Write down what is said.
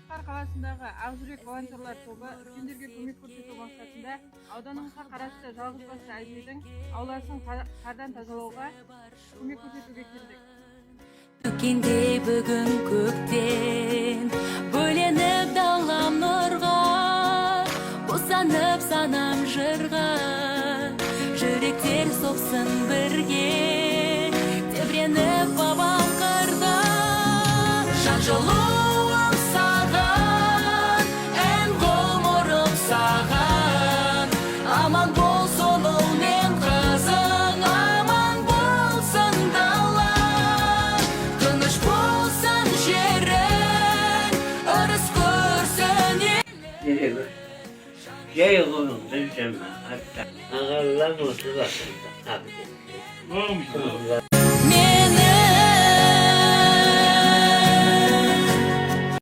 Қошқар қаласындағы «Ақ жүрек» волонтерлар тобы үлкендерге көмек көрсету мақсатында ауданымызға қарасты жалғызбасты әжейдің ауласын қардан тазалауға көмек көрсетуге келдік. Төккендей бүгін көктен бөленіп далам нұрға, босанып санам жырға, жүректер соқсын бірге тебіреніп бабам қырда. Жан жылуым саған, ән ғұмырым саған, аман болсын ұл мен қызың, аман болсын дала, тыныш болсын жерің, ырыс көрсін елің. Жай ғұмырды жамағатта. Ағалар осы уақытта.